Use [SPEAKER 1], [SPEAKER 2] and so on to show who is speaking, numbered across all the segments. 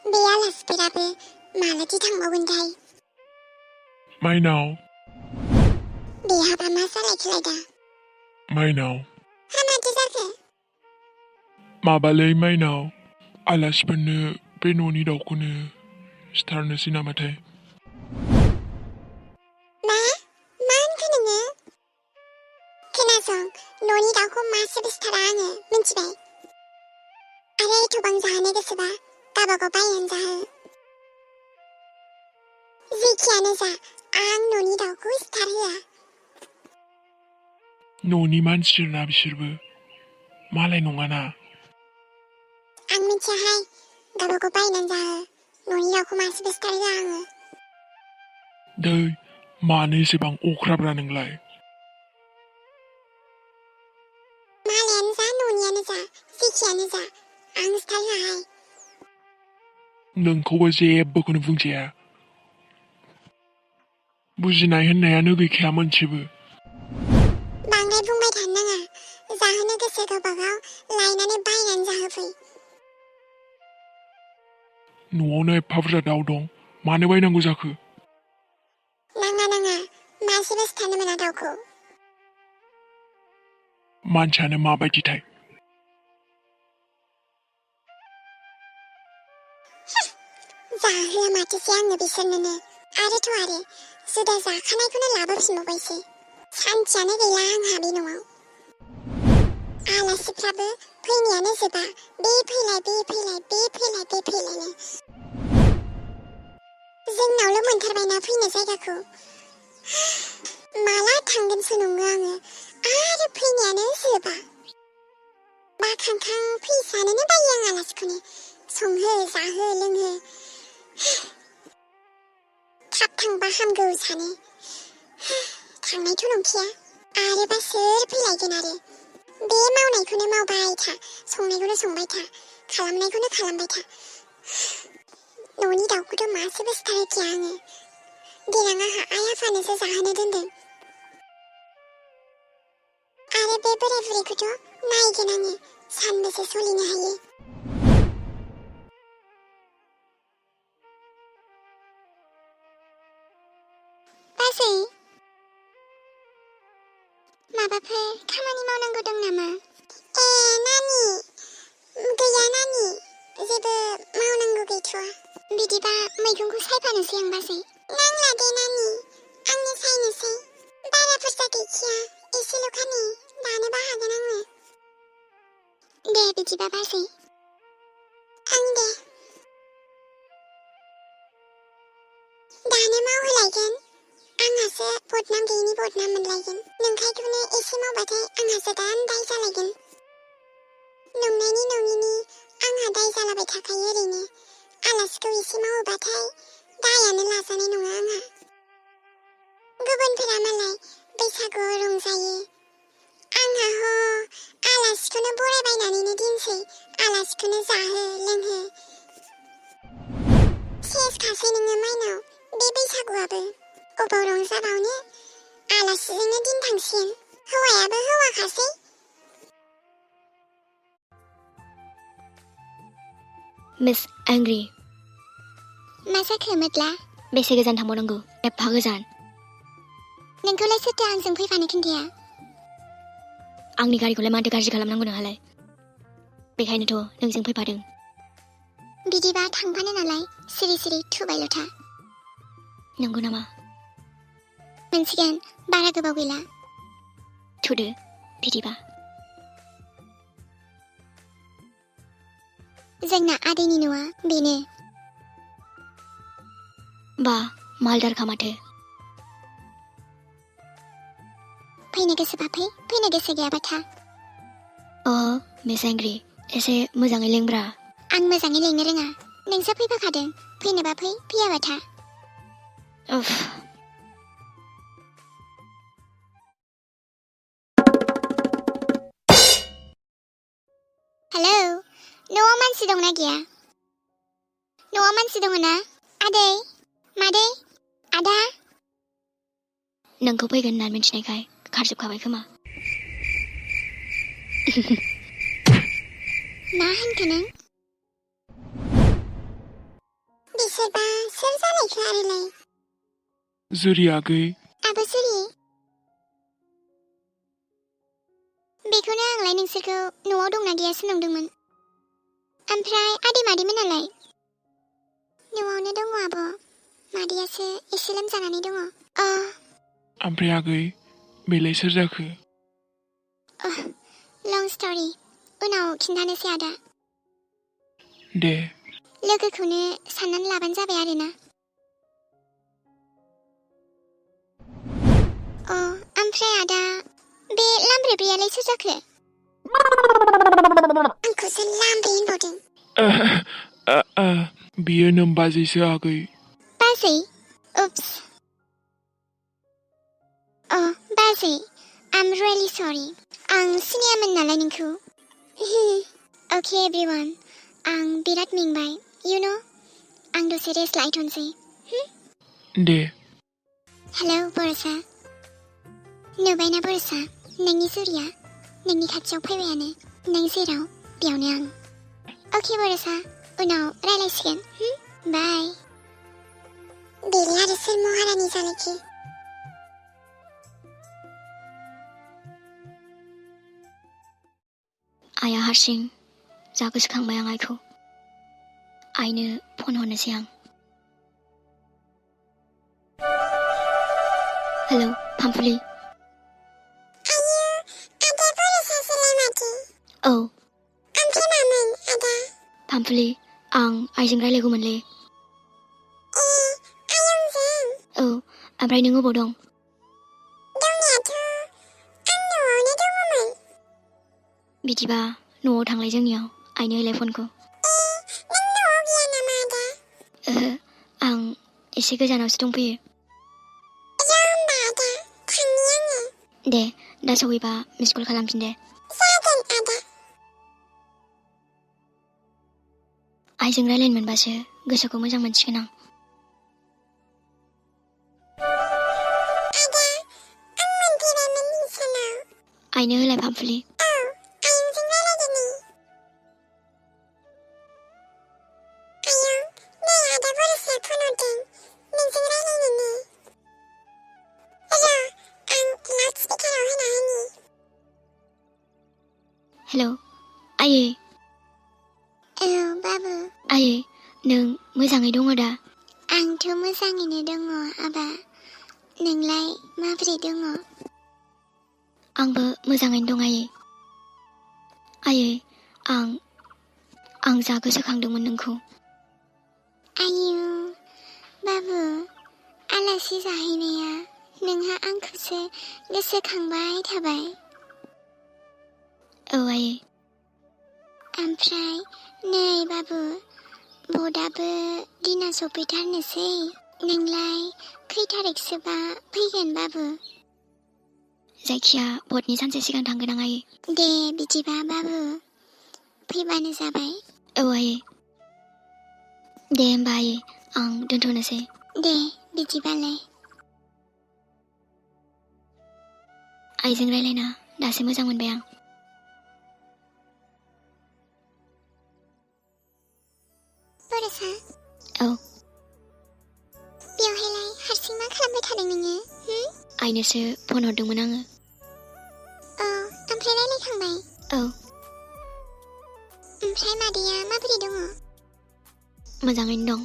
[SPEAKER 1] बे आलासिफोराबो मालादि थांबावगोनथाय?
[SPEAKER 2] माइनाव
[SPEAKER 1] बेहाबा मा जालायखोलाय दा?
[SPEAKER 2] माइनाव
[SPEAKER 1] हा माथो जाखो?
[SPEAKER 2] माबालै माइनाव आलासिफोरनो बे न'नि दाउखौनो सिथारनोसै नामाथाय?
[SPEAKER 1] मा होनखो नोङो? खोनासं, न'नि दाउखौ मासेबो सिथारा आङो, मिन्थिबाय? आरो एथबां जाहोनो गोसोबा गावबागाव बायनानै जाहो। जेखियानो जा, आं न'नि दाउखौ सिथारहोआ।
[SPEAKER 2] न'नि मानसिना बिसोरबो मालाय नङाना।
[SPEAKER 1] आं मिथियाहाय, गावबागाव बायनानै जाहो। न'नि दाउखौ मासेबो सिथारहोआ आङो।
[SPEAKER 2] दै मानो एसेबां अख्राब्रा नोंलाय?
[SPEAKER 1] मालायानो जा न'नियानो जा जेखियानो जा, आं सिथारहोआहाय।
[SPEAKER 2] नोंखौबो जेबोखौनो बुंजाया। बुजिनाय होननायानो गैखाया मोनसेबो।
[SPEAKER 1] बांद्राय बुंबाय थानो नाङा। जाहोनो गोसो गावबागाव लायनानै बायनानै जाहोफै।
[SPEAKER 2] न'आवनो एफा बुरजा दाउ दं, मानो बायनांगौ जाखो?
[SPEAKER 1] नाङा, मासेबो सिथारनो मोना दाउखौ।
[SPEAKER 2] मानसियानो माबायदिथाय?
[SPEAKER 1] जाहोआ माथोसै आङो बिसोरनोनो। आरोथ' आरो जुदा जाखानायखौनो लाबोफिनबावबायसो। सान्थियानो गैला आंहा बे न'आव। आलासिफ्राबो फैनायानो जोबा, बे फैलायनो। जोंनावल' मोनथारबायना फैनो जायगाखौ। माला थांगोनसो नङो आङो, आरो फैनायानो जोबा। बाखांखां फैसानोनो बायो आं आलासिखौनो। संहो, जाहो, लोंहो। थाब थांबा हामगौ सानो। थांनायथ' नंखाया, आरोबा सोर फैलायगोन आरो? बे मावनायखौनो मावबाय था, संनायखौनो संबाय था, खालामनायखौनो खालामबाय था। न'नि दाउखौथ' मासेबो सिथारहोखाया आङो। देनां आंहा आइ आफानोसो जाहोनो दोनदों। आरो बे बोराय बुरैखौथ' नायगोन आङो, सानबेसे सोलिनो हायो। बाजै, माबाफोर खामानि मावनांगौ दं नामा? नानि, गैया नानि, जेबो मावनांगौ गैथ'आ। बिदिबा मैगंखौ सायफानोसै आं बाजै। नांला दे नानि, आंनो सायनोसै। बारा बुरजा गैखाया, एसेल'खानि, दानोबा हागोन आङो। दे बिदिबा बाजै। दे। दानो मावहोलायगोन। आंहासो बदनाम गैयिनि बदनाम मोनलायगोन। नोंखायखौनो एसे मावबाथाय आंहासो दान दाय जालायगोन। नंनायनि नङिनि आंहा दाय जालाबाय थाखायो ओरैनो। आलासिखौ एसे मावोबाथाय दायानो लाजानाय नङा आंहा। गुबुनफोरा मालाय बैसागुआव रंजायो। आंहा आलासिखौनो बरायबायनानैनो दिनसै। आलासिखौनो जाहो लोंहो। सेसखासै नोङो माइनाव, बे बैसागुआबो। अबाव रंजाबावनो, आलासिजोंनो दिन थांसिगोन। हौवायाबो हौवाखासै।
[SPEAKER 3] Miss angry.
[SPEAKER 1] मा जाखो मोद्ला?
[SPEAKER 3] बेसे गोजान थांबावनांगौ? एफा गोजान।
[SPEAKER 1] नोंखौलाय सोरथो आंजों फैफानो खिन्थाया?
[SPEAKER 3] आंनि गारिखौलाय माथो गाज्रि खालामनांगौ नोंहालाय? बेखायनोथ' नोंजों फैफादों।
[SPEAKER 1] बिदिबा थांफानो नालाय सिरि सिरि थुबायल' था।
[SPEAKER 3] नंगौ नामा?
[SPEAKER 1] मोनसिगोन, बारा गोबाव गैला।
[SPEAKER 3] थुदो बिदिबा।
[SPEAKER 1] जोंना आदैनि न'आ बेनो।
[SPEAKER 3] बा मालदारखा माथो।
[SPEAKER 1] फैनो गोसोबा फै, फैनो गोसो गैयाबा था।
[SPEAKER 3] मिस एंग्रि, एसे मोजाङै लेंब्रा।
[SPEAKER 1] आं मोजाङै लेंनो रोङा। नोंसो फैफाखादों, फैनोबा फै, फैयाबा था।
[SPEAKER 3] उफ।
[SPEAKER 1] हेलौ, न'आव मानसि दंना गैया? न'आव मानसि दङ ना? आदै, मादै, आदा?
[SPEAKER 3] नोंखौ फैगोन होननानै मिथिनायखाय खारजोबखाबाय खोमा।
[SPEAKER 1] मा होनखो नों? देरबा सोर जालायखो आरोलाय
[SPEAKER 2] जुरि आगै
[SPEAKER 1] आबो जुरि बेखौनो आंलाय नोंसोरखौ न'आव दंना गैयासो नंदोंमोन ओमफ्राय आदै मादैमोनालाय न'आवनो दङ आब' मादैयासो एसे लोमजानानै दङ
[SPEAKER 2] ओमफ्राय आगै बेलाय सोर जाखो
[SPEAKER 1] लं स्ट'रि उनाव खिन्थानोसै आदा
[SPEAKER 2] दे
[SPEAKER 1] लोगोखौनो साननानै लाबानो जाबाय आरोना ओमफ्राय आदा बे लामब्रेब्रेयालाय सोर जाखो आंखौसो लामब्रे होनबावदों
[SPEAKER 2] बियो नोमबाजैसो आगै
[SPEAKER 1] बाजै उप्स बाजै I'm really sorry आं सिनायामोन नालाय नोंखौ Okay everyone आं बिराद मेंबाय you know आं दसे रेस्ट लायथ'नोसै
[SPEAKER 2] दे
[SPEAKER 1] हेलौ बरसा नुबायना बरसा नोंनि जुरिया नोंनि खाथियाव फैबायानो नों जेराव बेयावनो आं अके बरसा उनाव रायलायसिगोन बाय बेलाय आरो सोर महारानि जालायखो
[SPEAKER 3] आइया हारसिं जा गोसोखांबाय आं आइखौ आइनो फन हरनोसै आं हेलौ फामफुलि
[SPEAKER 1] आयु आदा बरसासोलाय माथो
[SPEAKER 3] औ
[SPEAKER 1] ओमफ्राय मामोन आदा
[SPEAKER 3] फामफुलि आं आइजों रायलायगौमोनलै
[SPEAKER 1] आयंजों
[SPEAKER 3] औ ओमफ्राय नों अबाव दं
[SPEAKER 1] दंनायाथ' आं न'आवनो दङमोन
[SPEAKER 3] बिदिबा न'आव थांलाय जोंनियाव आइनो होलाय फनखौ
[SPEAKER 1] नों न'आव गैया नामा आदा
[SPEAKER 3] ओहो आं एसे गोजानावसो दंफैयो
[SPEAKER 1] होमबा आदा थांनि आङो
[SPEAKER 3] दे दा सहैबा मिस कल खालामफिन दे
[SPEAKER 1] जागोन आदा
[SPEAKER 3] आइजों रायलायनो मोनबासो गोसोखौ मोजां मोनसिगोन आं
[SPEAKER 1] आदा आं मोनफैबायमोन नोंसानाव
[SPEAKER 3] आइनो होलाय फामफुलि
[SPEAKER 1] आयंजों रायलायदोनि आयं नै आदा बरसाया फन हरदों नोंजों रायलायनोनो र' आं लाउड स्पिकाराव होना होनि
[SPEAKER 3] हेलौ आयै
[SPEAKER 1] औ बाबु
[SPEAKER 3] आयै नों मोजाङै दङ दा
[SPEAKER 1] आंथ' मोजाङैनो दङ आबा नोंलाय माबोरै दङ
[SPEAKER 3] आंबो मोजाङैनो दं आयै आयै आं जा गोसोखांदोंमोन नोंखौ
[SPEAKER 1] आयु बाबु आलासि जाहैनाया नोंहा आंखौसो गोसोखांबाय थाबाय
[SPEAKER 3] औ आयै
[SPEAKER 1] ओमफ्राय नै बाबु बदाबो दिना सफैथारनोसै नोंलाय खै थारिखसोबा फैगोन बाबु
[SPEAKER 3] जायखिया भटनि सानसे सिगां थांगोन आं आयै
[SPEAKER 1] दे बिदिबा बाबु फैबानो जाबाय
[SPEAKER 3] औ आयै दे होमबा आयै आं दोनथ'नोसै
[SPEAKER 1] दे बिदिबालाय
[SPEAKER 3] आइजों रायलायना दासो मोजां मोनबाय आं
[SPEAKER 1] बरसा
[SPEAKER 3] औ
[SPEAKER 1] बेवहायलाय हारसिं मा खालामबाय थादों नोङो
[SPEAKER 3] आइनोसो फन हरदोंमोन आङो
[SPEAKER 1] ओमफ्राय रायलायखांबाय
[SPEAKER 3] औ
[SPEAKER 1] ओमफ्राय मादैया माबोरै दङ
[SPEAKER 3] मोजाङैनो दं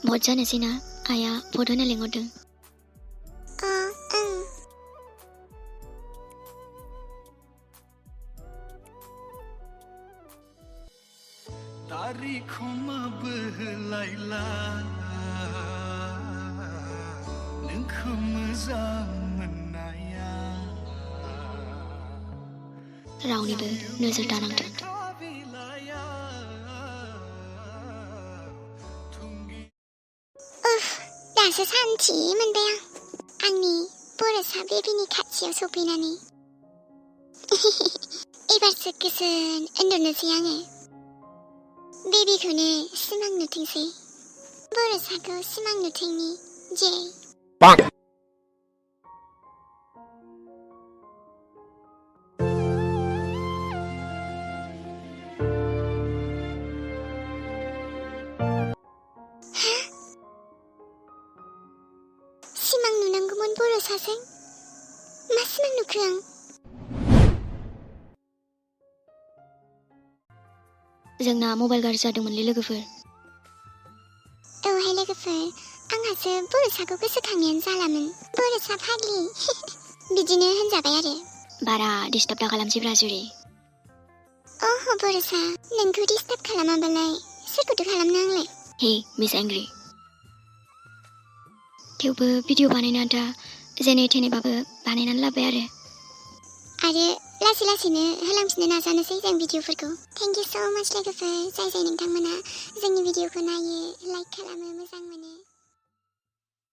[SPEAKER 3] भट जानोसै ना आइया भट होनो लिंहरदों
[SPEAKER 1] ओं
[SPEAKER 4] तारिखमा बोहलायला नोंखौ मोजां मोननाया
[SPEAKER 3] रावनिबो नोजोर दानांथों
[SPEAKER 1] दासो सान्थि मोनबाय आं आंनि बरसा बेबिनि खाथियाव सफैनानै एबारसो गोजोन उन्दुनोसै आङो बेबिखौनो सिमां नुथोंसै बरसाखौ सिमां नुथोंनि जे बर'साजों मा सिमां नुखो आं?
[SPEAKER 3] जोंना मबाइल गाज्रि जादोंमोनलै लोगोफोर।
[SPEAKER 1] औहाय लोगोफोर, आंहासो बर'साखौ गोसोखांनायानो जालामोन। बर'सा फाग्लि बिदिनो होनजाबाय आरो।
[SPEAKER 3] बारा डिस्टार्ब दा खालामसैब्रा जुरि।
[SPEAKER 1] अह बर'सा, नोंखौ डिस्टार्ब खालामाबालाय सोरखौथो खालामनो आंलाय?
[SPEAKER 3] हे मिस एंग्रि। थेवबो भिडिअ बानायना दा जेने थेनेबाबो बानायनानै लाबाय आरो
[SPEAKER 1] लासै लासैनो होलांफिननो नाजानोसै जों भिडिअफोरखौ। थेंक इउ स' माच लोगोफोर, जाय नोंथांमोना जोंनि भिडिअखौ नायो, लाइक खालामो, मोजां मोनो।